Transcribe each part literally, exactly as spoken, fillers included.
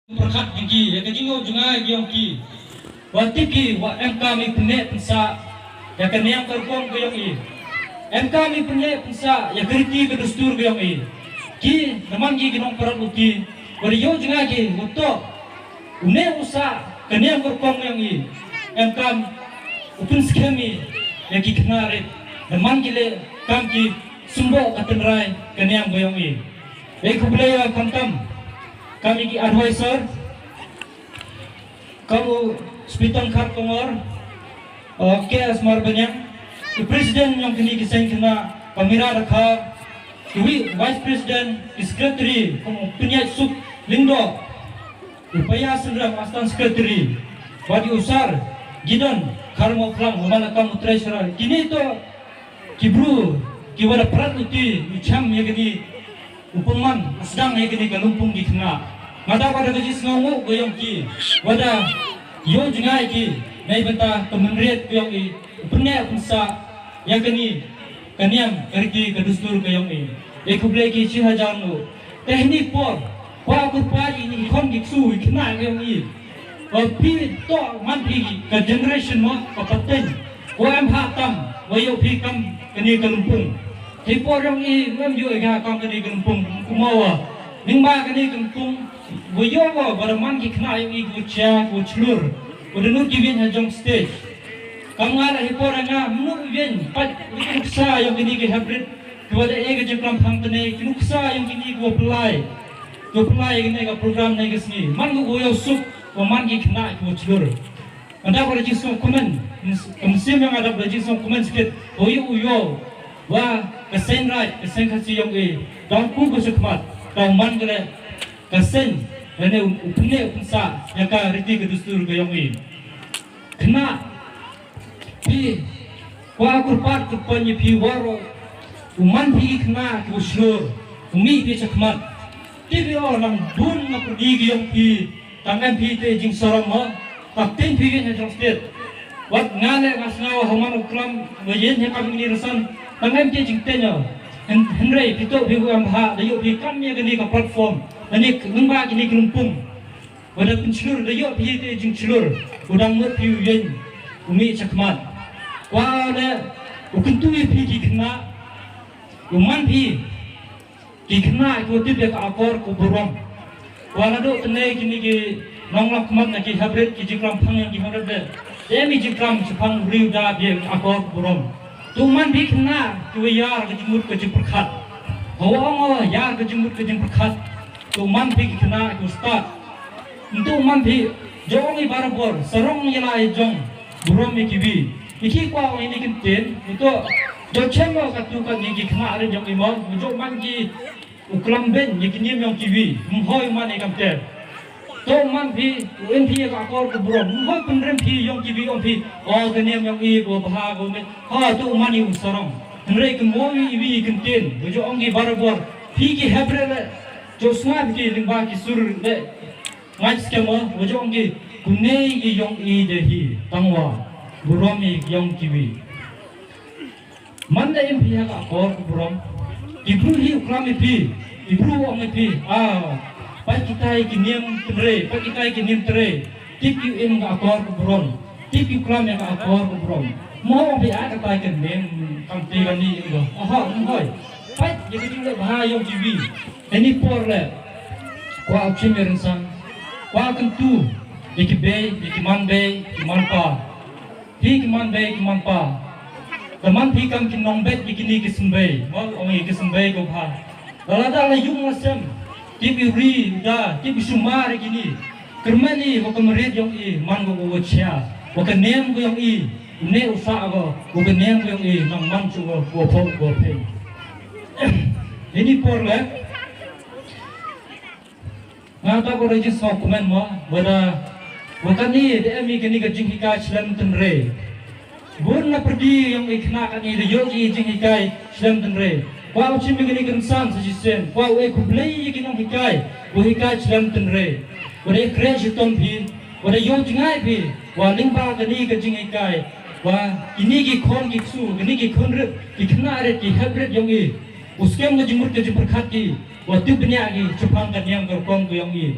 pyrkhat yong ki, ya ka jingyoh jngai yong ki. Wa tip ki, wa em kam i pynneh pynsah ya ka niam ka rukom ka yong i. Em kam i pynneh pynsah ya ka riti ka dustur ka yong i. Ki, da man ki ki nongpyrkhat luti, wa da yoh jngai ki, wa toh u neh u sah ka niam ka rukom ka yong i. Em kam u pynskhem i ya ki khynnah rit, da man ki leh kam ki symboh ka tynrai ka niam ka yong i. Ei khublei ya khamtam kam i ki advisor, kam u Spitang Kharkongor, o, K S Marbaniang, u president yong kini ki seng khynnah, ka Mira Rakhar, ki wi vice president, ki secretary, kam u Pyniaid Suk Lyngdoh, u Paya Synrem, assistant secretary, wa di u Sar Gidon Kharmawphlang, u man kam u treasurer. Kini toh ki bru ki wa da pyrkhat luti, u chem ya kini, u pynman, u sdang ya kini ka lympung ki khynnah. Nga da wa da ka jingngooh ka yong ki, wa da yoh jngai ki neibynta ka mynried ka yong i, u pynneh pynsah ya kini ka niam ka riti ka dustur ka yong i. Ei khublei ki chi hajar nguh. Te heini por, wa kyrpad i ni khon ki ksu i khynnah ka yong i. Wa phi toh man phi ka generation mo, ka pateng, wa em ha tam, wa yoh phi kam kani ka lympung. Te por yong i, wa em yoh i ka kam kani ka lympung, kumno wa. Ningba kani ka lympung, wa yoh wa, wa da man ki khynnah yong i, wa chia, wa chlur, wa da nud ki win ha jong stage. Kam nga la hi por nga, mnu win, pat, wi ksa yong kini ki hybrid, ki wa da e ka jingklam phang tene, ki nuksa yong kini ki wa pynlai. Ki wa pynlai kini ka program ne ka sngi. Man ko wa yoh suk, wa man ki khynnah ki wa chlur. Nga da wa da jingsngewkmen, kam sim yong nga da wa da jingsngewkmen skit, wa yoh u yoh, wa ka seng Raij, ka seng Khasi yong i, dang ku ka chakhmat, dang man ka le, ka seng, lane u, u pynneh u pynsah ya ka riti ka dustur ka yong i. Khynnah, phi, wa kyrpad kyrpad ya phi waroh, u man phi ki khynnah ki wa chlur, u mih phi chakhmat. Te phi o lang bun na pyrdi ki yong phi, tang em phi te jingsarong mo, tang teng phi ki ha jong state. Wat nga le nga sngaw ha man u klam, wa yen he kam ini rasan, tang em te jingteng o. Hyn-, hynrei phi toh phi wa em ha, da yoh phi kam ya kani ka platform, kani nangba kini ka lympung. Wa da pynchlur, da yoh phi te jingchlur, u dang mut phi u yen, u mih chakhmat. Wa le, u kyntu ya phi ki khynnah, u man phi ki khynnah ki wa tip ya ka akor ka burom. Wa naduh tene kini ki nonglam khmat na ki hybrid ki jingklam phang yong ki hybrid de. Te mi jingklam chaphang riu da bi ya ka akor ka burom. To man phi khynnah ki wa yar ka jingmut ka jingpyrkhat. Hawa ong o yar ka jingmut ka jingpyrkhat. To man phi ki khynnah ki wa stad. Ntu man phi, jong i barabor, sarong ya la i jong, burom ya ki wi. I ki kwah ong ini kyntien, ntu, jong chem o katu ka ni ki khynnah ri jong i mo, jong man ki u klam bein ya ki niam yong ki wi, ym hoi man i kam te. To man phi, u em phi ya ka akor ka burom, ym hoi pynrem phi yong ki wi ong phi, o ka niam yong i, ko bha, ko me, ha, to man i u sarong. Hynrei ki mo i wi kyntien, jong i barabor, phi ki hybrid le, jong sngap ki lyngba ki sur le, Ngait skhem o, wa jong ki, kune i yong i de hi, tangwa, burom i yong ki wi. Man da im phi ha ka akor ka burom. Ki bru hi u klam i phi, ki bru ong i phi, ah, pat kitai ki niam tynre, pat kitai ki niam tynre, tip ki im ka akor ka burom. Tip ki klam ya ka akor ka burom. Mo ong phi a katai ka niam, kam ti ka ni im ko. Aha, ym hoi. Pat, ya ka jingdeh bha yong ki wi. Ini por le. Kwah u chim ya rynsan. Kwah kyntu. Ya ki bei, ya ki man bei, ki man pa. Phi ki man bei, ki man pa. Da man phi kam ki nongbet ya kini ki symbai. Mo, ong ya ki symbai ko bha. Da lada la yung la sem. Tip i ri, da, tip i sumar ya kini. Kyrmen i, wa ka marit yong i, man ko wa chia. Wa ka niam ko yong i, u neh u sah ko, wa ka niam ko yong i, nang man chu ko, wa pho, wa phe. Ini por le, nga ta ko da jingsngewkmen mo, wa da, wa kani, da em i kani ka jinghikai chlem tynre. Bun na pyrdi yong i khynnah kani da yoh ki jinghikai chlem tynre. Kwah u chim ya kani ka rynsan sa chisien. Kwah u e khublei ya ki nonghikai. Wa hikai chlem tynre. Wa da kreh chitom phi. Wa da yoh jngai phi. Wa lyngba kani ka jinghikai. Wa kini ki khon ki ksu, kini ki khon rit, ki khynnah rit, ki hep rit yong i. U skhem ka jingmut ka jingpyrkhat ki. Wa tip bniah ki, chaphang ka niam ka rukom ka yong i.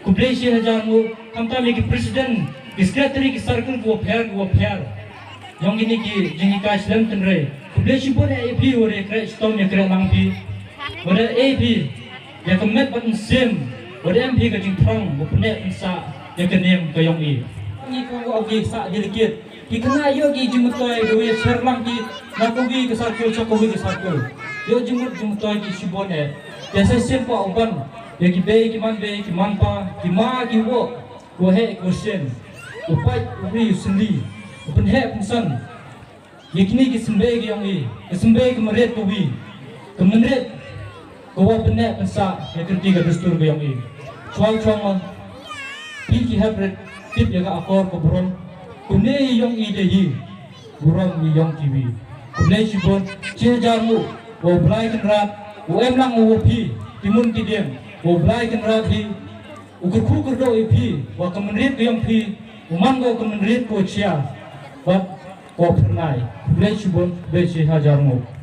Khublei chi hajar nguh, khamtam ya ki president, ki secretary, ki circle, ki waphær, ki waphær yong kini ki jinghikai slem tynrai. Khublei chibun ya phi wa da kreh chitom ya kreh lang phi, wa da e phi ya ka met bad mynsiem, wa da em phi ka jingthrang wa pynneh pynsah ya ka niam ka yong i. Ngi ko wa ki sah delegate, ki khynnah yoh ki jingmyntoi da wa ya share lang ki na kawi ka circle cha kawi ka circle. Yoh jingmut jingmyntoi ki chibun eh. Ya sa sien pa u ban ya ki bei ki man bei, ki man pa, ki ma ki woh, wa heh ka wa sien, u pait u ri u syndi, u pynheh pynsan ya kini ki symbai ki yong i, ka symbai ka mynried kawi, ka mynried ka wa pynneh pynsah ya ka riti ka dustur ka yong i. Chwa chwa ma phi ki hep rit tip ya ka akor ka burom, kane yong i da hi burom i yong kiwi. Khublei chibun, chi hajar nguh, wa u Blai Kynrad u em lang u wa phi ki mun ki diang, wa u Blai Kynrad hi u kyrkhu kyrdoh ya phi, wa ka mynried ka yong phi u man ko ka mynried ka wa chia bad ka wa phyrnai. Khublei chibun, khublei chi hajar nguh.